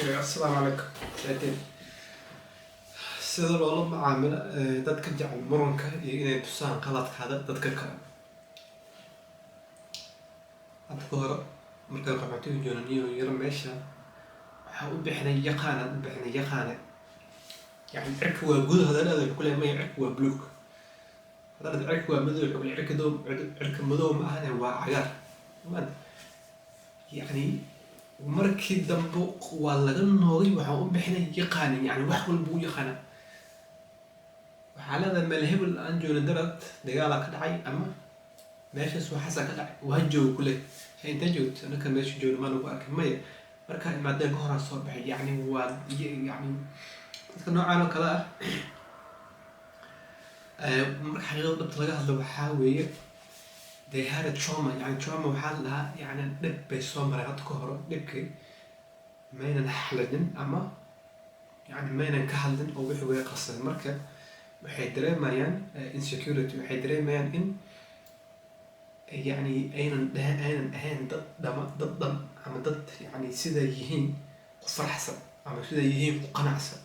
Okay, assalaamu calaykum. Laakiin sida loola macaamilo dadka jecel muranka iyo inay tusaan qaladkaada dadka kale. Hadda ka hore markaan qaxootiga joogno, niyo yaro meesha waxaan u bixinay yaqaanaan u bixinay yaqaane. Yani cirka waa guduud haddaan dhahdo, wuxuu ku leeyahay maya, cirka waa buluug. Haddaan dhahdo cirka waa madow, wuxuu ku leeyahay cirka madow ma ahane, waa cagaar. Maanta yacni markii dambe waa laga noogay. Waxaan u bixinay yaqaane, yani wax walba u yaqaana. Waxaa leedahay meel hebel aan joogno darad dagaalaa ka dhacay ama meeshaas waxaasaa ka dhacay, waa jooga kule. Hay, intee joogto? Anaka meesha joogno maa lagu arkay? Maya, markaa imaadeen ka horaa soo baxay. Yacni waa yacni dadka noocaan oo kale ah, marka xaqiiqada dhabta laga hadlo, waxaa weeye they had a trauma. Yani trauma waxaa la dhahaa yani dhib bay soo mareen hadda ka hore. Dhibkii maynan xalinin ama yani maynan ka hadlin oo wixii way qarsadeen. Marka waxay dareemayaan insecurity, waxay dareemayaan in yacni aynan ahayn dad dhama, dad dhan ama dad yacni siday yihiin ku faraxsan ama siday yihiin ku qanacsan.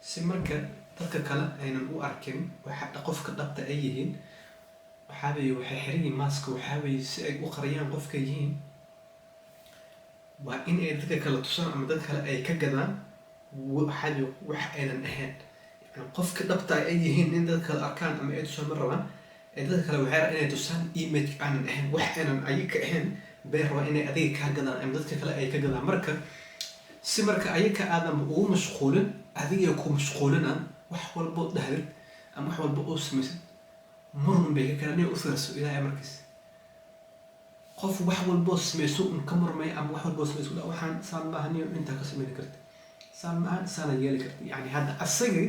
Si marka dadka kale aynan u arkin waxa qofka dhabta ay yihiin, waxaabay waxay xiran yihiin mask. Waxaabay si ay u qariyaan qofka yihiin, waa in ay dadka kale tusaan ama dad kale ay ka gadaan waxaabay wax aynan ahayn. Yani qofka dhabta ay yihiin in dad kale arkaan ama ay tusaan ma rabaan. Ee dadka kale waxay rabaan inay tusaan image aanan ahayn, wax aynan ayaga ahayn bay rabaan inay adiga kaa gadaan ama dadka kale ay ka gadaan. Marka si marka ayaga aadanba ugu mashquulin, adiga ku mashquulinaan wax walbo dhahdid ama wax walba oo samaysid muran bay ka kala. U fiirso, Ilaahay markiis, qof wax walboo samayso un ka murmay ama wax walboo samayso waxaan saan maahan iyo intaa ka samayn karta, saan maahan, saana yeeli karta. Yani hadda asaga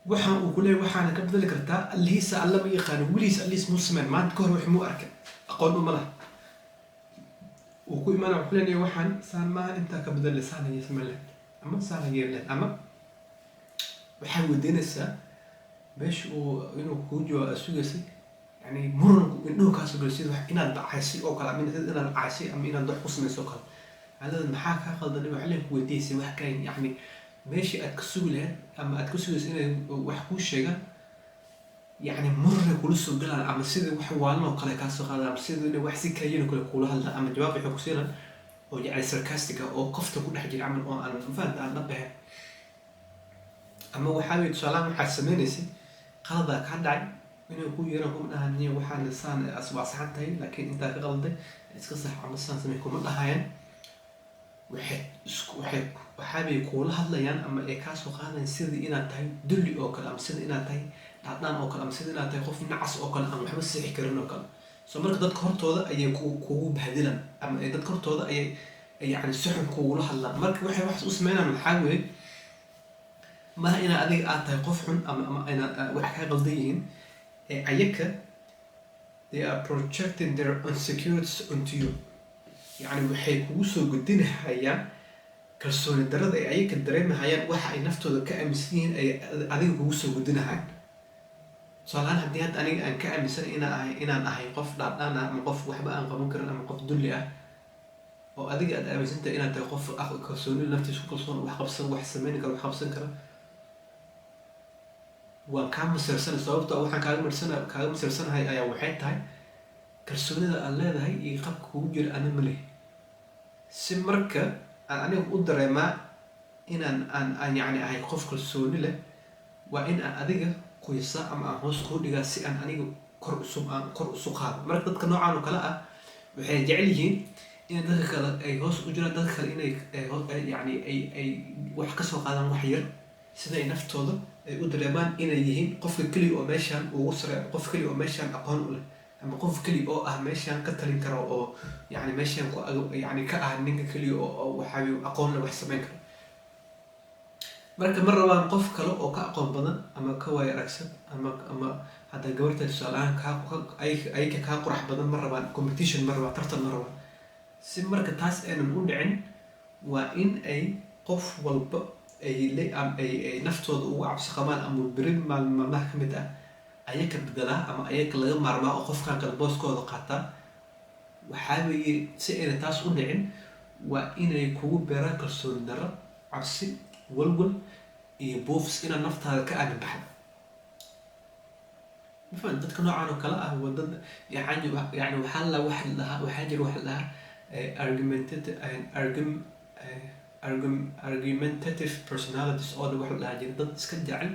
waxaan uu kuleeyahy waxaana ka bedeli kartaa, allihiisa alla ma yaqaano, weligiis allihiis muu sameyn, maanta ka hor wax muu arkin, aqoon uma laha. Uu ku imaana, wuxuu leeyahay waxaan saan maahan, intaa ka bedeli, saana samayn lahayd ama saana yeeli lahayd. Ama waxaa weydiinaysaa meesha uu inuu kuu jawaabo aad sugaysay, yani muranku indhuhu kaasoo galo, sida wax inaad caysay oo kale ama inaad caysay ama inaad wax ku samayso oo kale. Alada maxaa kaa qaldan? Wax leen ku weydiisay wax kayn. Yani meeshii aad ka sugi lahayd ama aad ka sugaysa inay wax kuu sheegaan, yani muranay kula soo galaan ama sidii wax waalan oo kale kaa soo qaadaan ama sidii inay wax si kayin oo kale kula hadlaan ama jawaab waxay ku siinaan oo yani sarcastic ah oo qofta ku dhex jira camal oo aan mafahanta aan dhab ahayn. Ama waxaa weye, tusaalahan waxaad sameynaysay qaladaa kaa dhacay, inay ku yeeraan kuma dhahan niyo waxaan saan waa saxan tahay, laakiin intaa ka qalday iska sax ama saan samey kuma dhahayaan. Waxay isku waxay waxaabay kuula hadlayaan ama ay kaa soo qaadayaan sidii inaad tahay dulli oo kale ama sida inaad tahay dhaadhaan oo kale ama sida inaad tahay qof nacas oo kale aan waxba sixi karin oo kale. So marka dadka hortooda ayay kugu bahdilaan ama ay dadka hortooda ayay yani si xun kugula hadlaan. Marka waxay waxaas u sameynayaan waxaa weeye maaha inaad adiga aad tahay qof xun ama inaad wax kaa qaldan yihiin, ee ayaka they are projecting their insecurities onto you. Yani waxay kugu soo gudinahayaan kalsooni darada ay ayaka dareemahayaan, waxa ay naftooda ka aaminsan yihiin ay adiga kugu soo gudinahayaan. Tusaalahaan, haddii hadda aniga aan ka aaminsanay inaan ahay qof dhaadhaan ah ama qof waxba aan qaban karin ama qof dulli ah, oo adiga aad aaminsantahay inaad tahay qof kalsooni naftiisa ku kalsoon, wax qabsan, wax sameyn kara, wax qabsan kara, waan kaa masirsanay. Sababta waxaan kaaga masirsanahay ayaa waxay tahay kalsoonida aad leedahay iyo qabka kugu jira ana ma leh. Si marka aan aniga u dareemaa inaan aan yacni ahay qof kalsooni leh, waa in aan adiga kuysa ama aan hoos kuu dhigaa si aan aniga kor isu aan kor isu qaado. Marka dadka noocan oo kale ah waxay jecel yihiin in dadka kale ay hoos u jiraan, dadka kale inay yacni ay wax kasoo qaadaan wax yar, sida ay naftooda ay u dareemaan inay yihiin qofka keliya oo meeshaan ugu sareeya, qof keliya oo meeshaan aqoon u leh ama qof keliya oo ah meeshaan ka talin kara oo yacni meeshaan ku yacni ka ah ninka keliya oo waxaa aqoon leh, wax sameyn kara. Marka ma rabaan qof kale oo ka aqoon badan ama ka waayo aragsan ama hadda gabarta tusaale ahaan kaa ayaka kaa qurax badan ma rabaan. Competition ma rabaan, tartan ma rabaan. Si marka taas aynan u dhicin, waa in ay qof walba ay le ay naftooda ugu cabsi qabaan ama beri maalin maalmaha ka mid ah ayaka bedelaa ama ayaka laga maarmaa oo qofkan kale booskooda qaataa. Waxaa weeye si ayna taas u dhicin. Waa inay kugu beeraan kalsooni darro, cabsi, walwal iyo buufis, inaad naftaada ka aamin baxdo. Mafahant? Dadka noocan oo kale ah waa dad yani waxaa la waxa la dhahaa, waxaa jira waxa la dhahaa argumentative personality disorder. Waxa la dhahaa jira dad iska jecel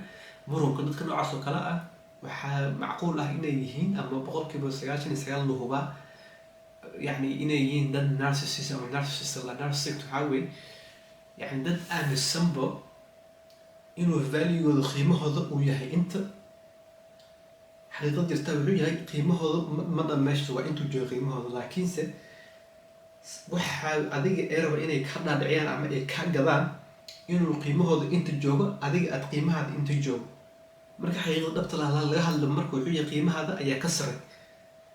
muranka. Dadka noocaas oo kale ah waxaa macquul ah inay yihiin, ama 99% la hubaa, yani inay yihiin dad narcissist ama narcissist la narcissist. Waxaa weeye yani dad aaminsanba inuu valuegooda, qiimahooda uu yahay inta xaqiiqada jirta. Wuxuu yahay qiimahooda ma dhan meesha waa intuu joogo qiimahooda, laakiinse waxaa adiga ee raba inay ka dhaadhiciyaan ama ay ka gadaan inuu qiimahooda inta joogo, adiga aad qiimahaada inta joogo. Marka xaqiiqada dhabta laga hadlo, marka wuxuu yahay qiimahaada ayaa ka saray.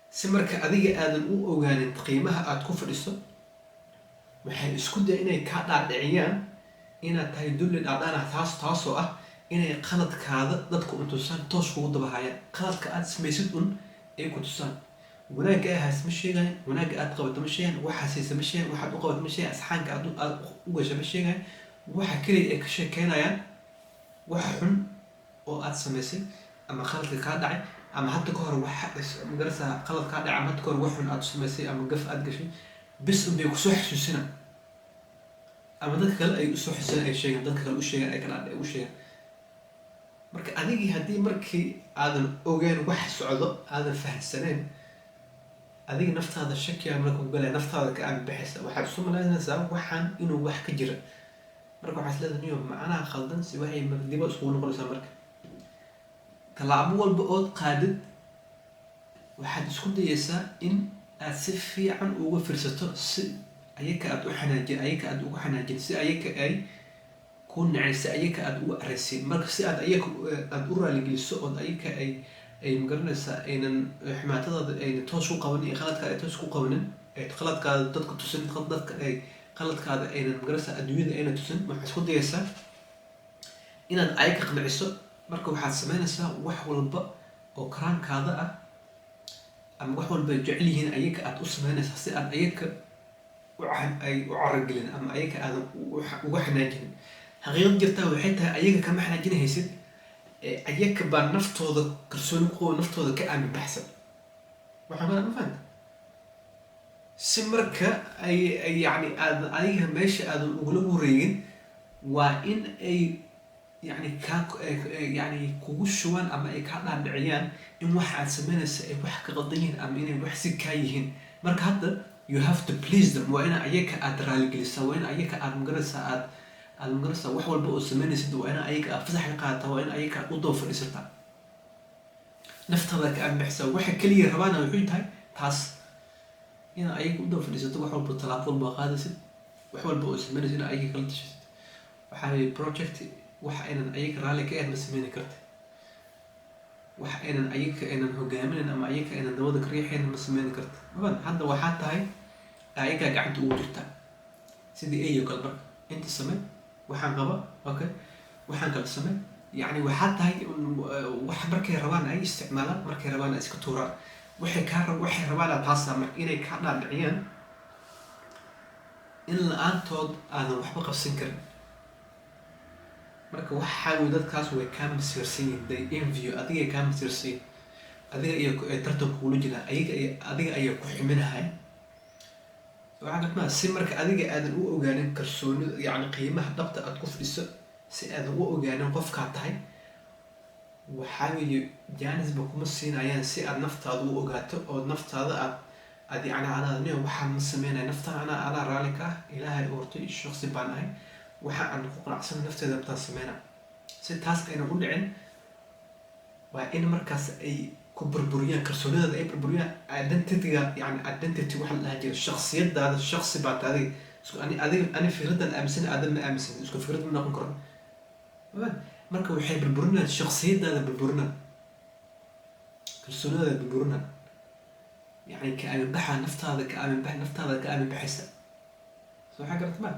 Si marka adiga aadan u ogaanin qiimaha aad ku fadhiso, waxay isku daya inay kaa dhaadhiciyaan inaad tahay dulli dhaadhaana. Taasoo ah inay qaladkaada dadka un tusaan, toos kugu dabahayaan. Qaladka aad samaysid un ay ku tusaan. Wanaagga ahaas ma sheegayan, wanaagga aad qabato ma sheegayan, waxaa siisa ma sheegayan, waxaad u qabato ma sheegayan, asxaanka aad u gasha ma sheegayan. Waxa keliya ay ka sheekeynayaan wax xun oo aad samaysay ama qaladka kaa dhacay, ama hadda ka hor wax magarasa qalad kaa dhacay, ama hadda ka hor wax xun aad samaysay ama gaf aad gashay bis un bay kusoo xasuusina, ama dadka kale ay usoo xasuusin, ay sheegaan, dadka kale u sheegaan, ay kala u sheegaan. Marka adigii haddii markii aadan ogeyn wax socdo, aadan fahansaneen, adiga naftaada shakiyaa marka ku galaya, naftaada ka aamin baxaysa. Waxaad isu malaynaysaa waxaan inuu wax ka jira. Marka waxaad isleedahay, "Niyo, macnaha khaldan." Si waxay diba iskugu noqonaysaa. Marka tallaabo walba ood qaadid, waxaad isku dayaysaa in aad si fiican uga fiirsato, si ayaka aad u xanaajin, ayaka aad ugu xanaajin, si ayaka ay ku nacin, si ayaka aad ugu araysin. Marka si aad ayaka aad u raaligeliso ood ayaka ay magaranaysaa aynan xumaatadaada ayna toos ku qabanin iyo qaladkaada ay toos ku qabanin, ay qaladkaada dadka tusin, dadka ay qaladkaada aynan magaranaysaa adduunyada ayna tusin, waxaad isku dayaysaa inaad ayaka qanciso. Marka waxaad samaynaysaa wax walba oo karaankaada ah ama wax walba ay jecel yihiin ayaka aad u samaynaysaa, si aad ayaka ay u caragelin ama ayaka aadan uga xanaajinin. Xaqiiqad jirtaa waxay tahay, ayaga kama xanaajinahaysid, ayaka baa naftooda kalsooni ku qabo, naftooda ka aamin baxsan. Waxaan ma fahanta? Si marka ay yani aad adiga meesha aadan ugula wareegin, waa in ay yani kaa yani kugu shubaan ama ay kaa dhaadhiciyaan in waxa aad samaynaysa ay wax ka qaldan yihiin ama inay wax si kaa yihiin. Marka hadda you have to please them. Waa in ayaka aad raaligelisaa, waa in ayaka aad magaraysaa, aad magaraysaa wax walba oo samaynaysid waa in ayaka aad fasax ka qaadataa, waa in ayaka aad u daba fadhiisataa, naftaada ka aamin baxsaa. Waxa keliya rabaana wuxuu tahay taas, in ayaga u daba fadhiisato wax walba, tallaabo walba qaadaysid, wax walba oo samaynaysid in ayaga kala tashasid. Waxaa weeye project wax aynan ayaga raalli ka ahayn ma sameyni karta, wax aynan ayaga aynan hogaaminayn ama ayaga aynan dabada ka riixayn ma sameyni karta. Maban hadda waxaa tahay ayagaa gacanta ugu jirtaa sidii eyo kale. Marka inta samee, waxaan qaba, okay, waxaan kala samee. Yani waxaa tahay wax markay rabaan ay isticmaalaan, markay rabaan ay iska tuuraan. Waxay rabaana taasa marka inay kaa dhaadhiciyaan in la-aantood aadan waxba qabsan karin. Marka waxaa wey dadkaas way kaa masiirsan yihiin. They envy you. Adigay kaa masiirsan yihiin, adiga iyo ay tartan kugula jiraan, ayaga adiga ayaa ku ximinahaya. Waxaa gartmaa si marka adiga aadan u ogaanin kalsoonida, yacni qiimaha dhabta aad ku fadhiso, si aadan u ogaanin qofkaa tahay, waxaa weeye jaanisba kuma siinayaan si aad naftaada u ogaato oo naftaada aad yacni adaadniyo waxaan ma sameynaya, naftaan anaa raalli ka ah, Ilaahay hortay shaqsi baan ahay, waxa aan ku qanacsan nafteeda bataan sameyna. Si taas aynan u dhicin, waa in markaas ay ku burburiyaan kalsoonidaada, ay burburiyaan identityga, yani identity waxa la dhaha jira, shaksiyadaada. Shaksi baa tahay adiga. Isku ani adiga ani fikradan aaminsan, aadan ma aaminsan, isku fikrad ma noqon karo. Marka waxay burburinayaan shaksiyadaada, burburinaan kalsoonidaada, burburinaan yani ka aaminbaxa naftaada, ka aaminbax naftaada, ka aamin baxaysa. So waxaa garata ma?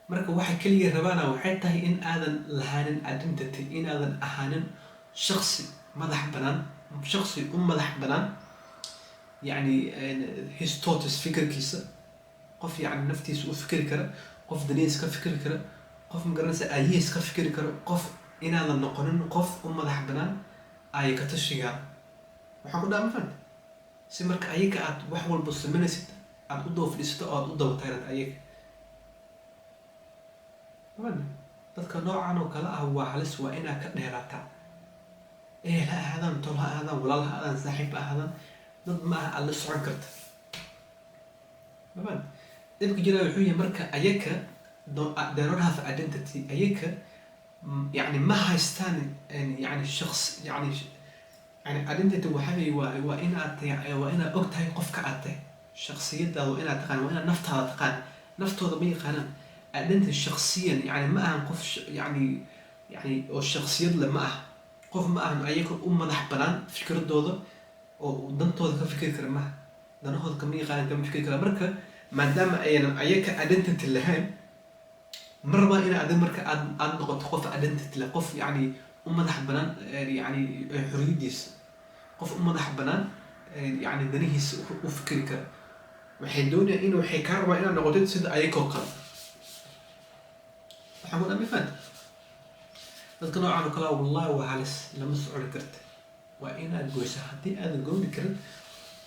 Marka waxa keliya rabaana waxay tahay in aadan lahaanin identity, inaadan ahaanin shaksi madax banaan, shaksi u madax banaan, yacni his thoughts, fikirkiisa. Qof yacni naftiisa u fikiri kara, qof danihiisa ka fikiri kara, qof, magaranaysa, aayihiisa ka fikiri kara, qof inaadan noqonin qof u madax banaan ay ka tashigaan. Waxaan ku dhaha, ma fahanta? Si marka ayaga aad wax walba samaynaysid aad u daba fadhiisato oo aad u daba taagnad ayaga, ma fahanta? Dadka noocan oo kale ah waa halis, waa inaad ka dheeraataa. Ehel ha ahaadaan, tol ha ahaadaan, walaal ha ahaadaan, saaxiib ha ahaadaan, dad ma aha aad la socon karta, ma fahanta? Dhibka jira wuxuu yahay marka ayaga they don't have identity. Ayaga yani ma haystaan yani shaqs yani identity. Waxaa weeye waa inaad tahay, waa inaad og tahay qofka aad tahay, shakhsiyadaada waa inaad taqaan, waa inaad naftaada taqaan. Naftooda ma yaqaanaan. Identity shakhsiyan yani ma ahan qof yani oo shakhsiyad leh ma aha. Qof ma ahan ayaga u madax banaan fikradooda oo dantooda ka fikiri kara maaha. Danahooda kama yaqaanaan, kama fikiri kara. Marka maadaama aynan ayaga identity lahayn, ma rabaan in adig marka aad noqoto qof identity leh, qof yani u madax banaan yani xorriyadiisa, qof u madax banaan yani danihiisa u fikiri kara. Waxay doonayaan in, waxay kaa rabaan inaad noqotid sida ayagoo kale. Waxaan ku dhaha, ma fahanta? Dadka noocan oo kale ah, wallahi waa halis, lama socon karta, waa inaad goysa. Haddii aadan goyni karin,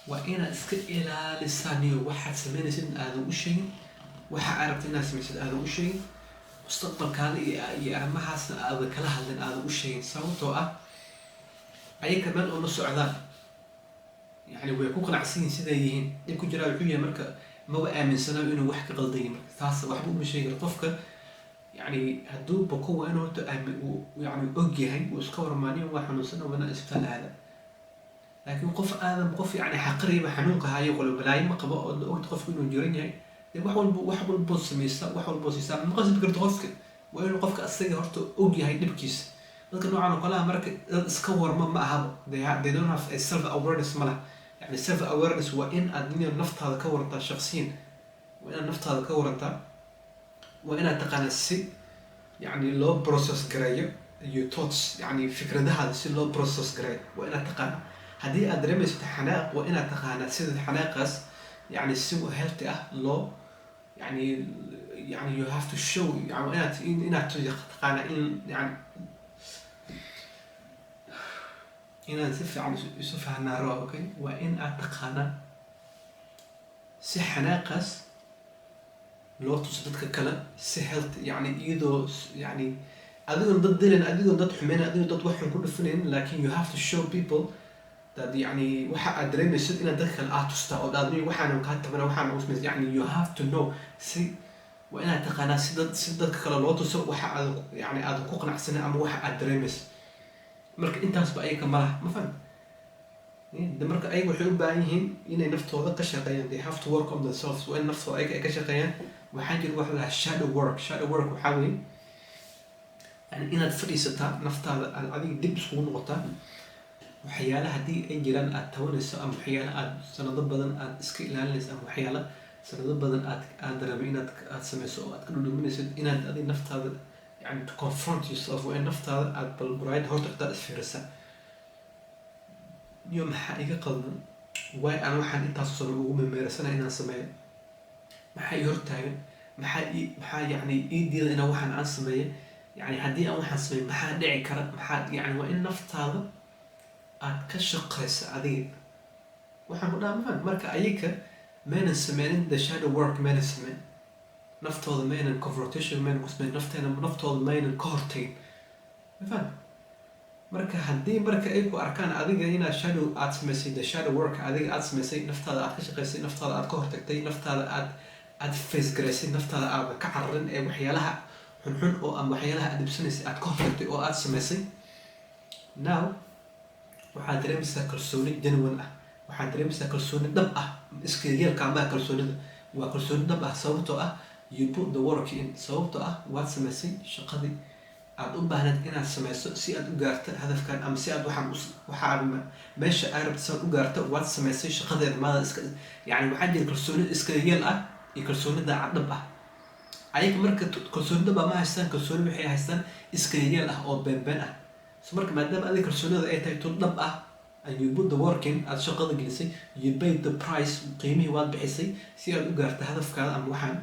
waa inaad iska ilaalisaa niyo. Waxaad samaynaysid aadan u sheegin, waxa aad rabtid inaad samaysid aadan u sheegin, mustaqbalkaada iyo arrimahaasna aadan kala hadlin, aadan u sheegin, sababtoo ah ayaga meel uma socdaan. Yani way ku qanacsan yihiin siday yihiin. Dhib ku jiraa wuxuu yahay marka maba aaminsana inuu wax ka qaldan yahay. Marka taas waxba uma sheegi karo qofka. Yani hadduu boko, waa inuu horta aami uu yani og yahay, uu iska warmaaniyo, waa xanuunsan, wana isbitaal aada. Laakiin qof aadan, qof yani xaqirayba xanuunka hayo, qolo balaayo ma qabo, oo ogta qofku inuu jiran yahay, dee wax walbo, wax walboo samaysa, wax walboo siisaa, ma qasbi karto qofka. Waa inuu qofka asaga horta og yahay dhibkiisa. Dadka noocan oo kale ah marka dad iska warma ma ahaba. They don't have a self awareness ma laha. Yani self awareness waa in aad nin naftaada ka warantaa shakhsiyan, waa inaad naftaada ka warantaa, waa inaad taqaanaa si yani loo process gareeyo your thoughts, yani fikradahaada si loo process gareeyo waa inaad taqaanaa. Haddii aad dareemaysid xanaaq, waa inaad taqaanaa sida xanaaqaas yani si healthy ah loo yani you have to show, yani waa inaad taqaanaa in yani inaan si fiican isu fahnaa raba. Okay, waa in aad taqaanaa si xanaaqaas loo tuso dadka kale si healthy, yani iyadoo yani adigoon dad dilan, adigoon dad xumeyn, adigoon dad wax xun ku dhufanayn, laakin you have to show people that yani waxa aad dareemaysid inaad dadka kale aad tustaa oo dhaad waxaan kaa tabana, waxaan ugu samaysa. Yani you have to know si, waa inaad taqaanaa si dadka kale loo tuso waxa aad yani aadan ku qanacsanin ama waxa aad dareemaysid. Marka intaasba ayaga ma laha, ma faham de? Marka ayaga waxay u baahan yihiin inay naftooda ka shaqeeyaan. They have to work on themselves. Waa in naftooda ayaga ay ka shaqeeyaan. Waxaa jira waxa la dhahaa shadow work. Shadow work waxaa weeye yani inaad fadhiisataa, naftaada aad adiga dib iskugu noqotaa, waxyaala haddii ay jiraan aad tabanayso, ama waxyaala aad sanado badan aad iska ilaalinayso, ama waxyaala sanado badan aad rabay inaad aad sameyso oo aad ka dhudhuminaysid, inaad adiga naftaada yani to confront yourself. Waa in naftaada aad bal muraayada hortagtaa, isfiirisaa: iyo maxaa iga qaldan? Waay aan waxaan intaas sano ugu memeersanay inaan sameeyo? Maxaa ii hortaagan? Maxaa yani ii diida inaan waxaan aan sameeyo? Yani haddii aan waxaan sameeyo, maxaa dhici kara? Maxaa yani waa in naftaada aad ka shaqaysa adiga. Waxaan ku dhaha, mafan? Marka ayaga maynan sameynin the shadow work, maynan sameyn naftooda, maynan confrontation, maynan ku sameyn nafteena, naftooda maynan ka hortagin, mafan? Marka haddii marka ay ku arkaan adiga inaad shadow aad samaysay, the shadow work adiga aad samaysay, naftaada aad ka shaqaysay, naftaada aad ka hortagtay, naftaada aad face garaysay, naftaada aadan ka cararin ee waxyaalaha xunxun oo ama waxyaalaha aad dhibsanaysay aad ka hortagtay oo aad samaysay, now waxaad dareemaysaa kalsooni genuine ah, waxaad dareemaysaa kalsooni dhab ah. Iska yeelka amaha kalsoonida waa kalsooni dhab ah, sababtoo ah you put the work in, sababtoo ah waad samaysay shaqadii aad u baahnayd inaad samayso si aad u gaarto hadafkan, ama si aad waxaan waxa aad meesha aad rabto si aad u gaarto, waad samaysay shaqadeeda. Maada iska yani waxaa jira kalsooni iska yeel ah iyo kalsooni daacad dhab ah. Ayaga marka kalsooni dhab ah ma haystaan. Kalsooni waxay haystaan iska yeel ah oo beenbeen ah. So marka maadaama adiga kalsoonida ay tahay tun dhab ah. And you put the work in, aad shaqada gelisay. You paid the price, qiimihii waad bixisay si aad u gaarta hadafkaada ama waxaan.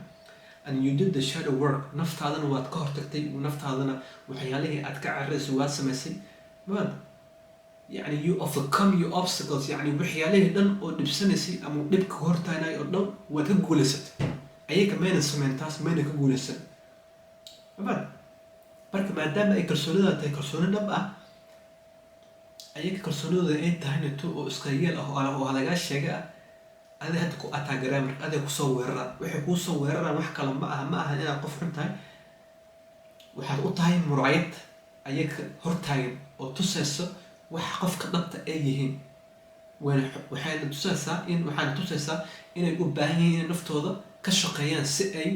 And you did the shadow work, naftaadana waad ka hortagtay, naftaadana waxyaalihii aad ka cararaysay waad samaysay. Maad yani you overcome your obstacles, yani waxyaalihii dhan oo dhibsanaysay ama dhibka hortaanay oo dhan waad ka guulaysatay. Ayaga mayna sameyn taas, mayna ka guulaysan. Maad marka maadaama ay kalsoonida tahay kalsooni dhab ah, ayaga kalsoonidooda ay tahayna tu oo iska yeel ah oo lagaa sheega ah, aday hadda ku attack garaa. Marka aday kusoo weeraraan, waxay kuusoo weeraraan wax kale ma aha, ma aha inaad qof xun tahay. Waxaad u tahay muraayad ayaga hortaagan oo tusayso waxa qofka dhabta ay yihiin. Wayna waxayna tusaysaa in waxaana tusaysaa inay u baahan yihiin inay naftooda ka shaqeeyaan si ay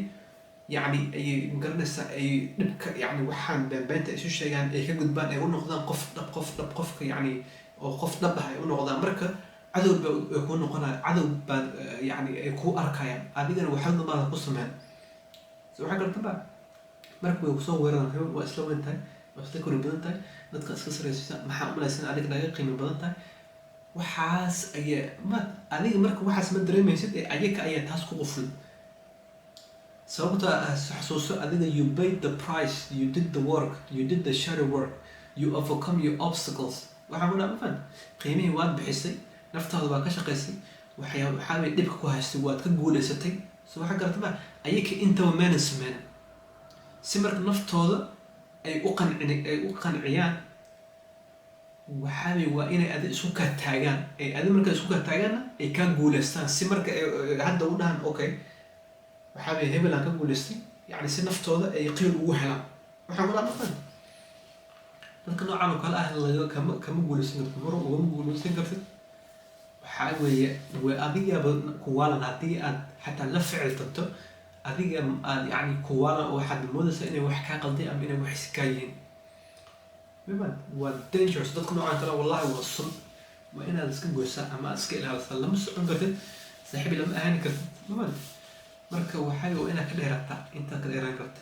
yacni ay magaranaysaa ay dhibka, yacni waxaan beenbeenta isu sheegaan ay ka gudbaan, ay u noqdaan qof dhab, qof dhab, qofka yacni oo qof dhab ah ay u noqdaan. Marka cadow ba ay kuu noqonaya, cadow baad yacni ay kuu arkayaan, adigana waxba maada ku sameyn. So waxaa garta ba, marka way kusoo weeraraan. Hebel waa isla weyn tahay, waa isla kori badan tahay, dadka iska saraysiisa, maxaa umalaysan adiga naga qiimo badan tahay? Waxaas ayaa ma adiga marka waxaas ma dareemaysid ee ayaga ayaa taas ku quful. Sababta ah, xasuuso adiga, you paid the price, you did the work, you did the shadow work, you overcome your obstacles. Waxaan ku dhaha, ma fahan, qiimihii waad bixisay, naftaada waa ka shaqaysay, waxaa way dhibka ku haystay waad ka guulaysatay. So waxaa garata ma, ayaga intaba mayna sameynin. Si marka naftooda ay u qanciyaan, waxaaway waa inay adi isku kaa taagaan, ay adi marka isku kaa taagaanna ay kaa guulaystaan, si marka ay hadda u dhahan, "Okay, waxaa way hebel aan ka guulaystay," yacni si naftooda ay qiil ugu helaan. Waxaan ku dhaha, mafan, dadka noocan oo kale ah laga kama guulaysan kartid, mar ugama guulaysan kartid. Waxaa weeye way adigaba kuwaalan haddii aad xataa la ficil tagto, adiga aad yacni kuwaalan oo waxaad moodaysaa inay wax kaa qalday ama inay wax iskaa yihiin. Mafan, waa dangerous dadka noocan kale, wallahi waa sun. Waa inaad iska goysaa ama aad iska ilaalisaa. Lama socon kartid, saaxiib lama ahaani kartid. Mafan, marka waxay waa inaad ka dheerataa intaad ka dheeraan karta.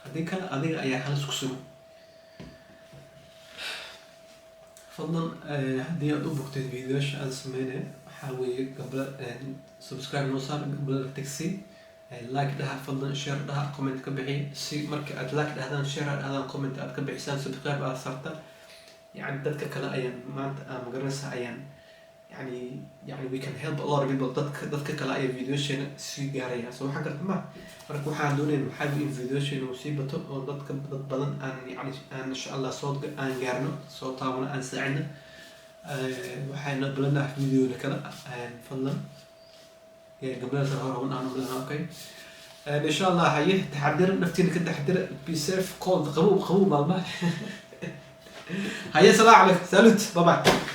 Haddii kale adiga ayaa halis ku sugan. Fadlan, haddii aad u bogtay videoyaasha aan sameynaya, waxaa weeye gabla subscribe noo saar, gabla tagsi, like dhaha fadlan, share dhaha, comment ka bixiya. Si marka aad like dhahdaan, share aad dhahdaan, comment aad ka bixisaan, subscribe aad saartaan, yani dadka kale ayaan maanta aan magaranaysaa ayaan yani we can help a lot of people. Dadka kale ayaa videosheena sii gaaraya. So waxaan garta ma, marka waxaan doonayna waxaa weeye in videosheena uu sii bato oo dadka dad badan aan yani aan insha Allah soo aan gaarno, soo taabano, aan saacino. Waxayna balanaha videoda kale. Fadlan gabdhaha hore ugu dhahno balana. Okay, insha Allah. Haye, taxadir, naftiina ka taxadira. Be safe, cold, qabow qabow maalmaha. Haye, salaam calaykum, salut, bye bye.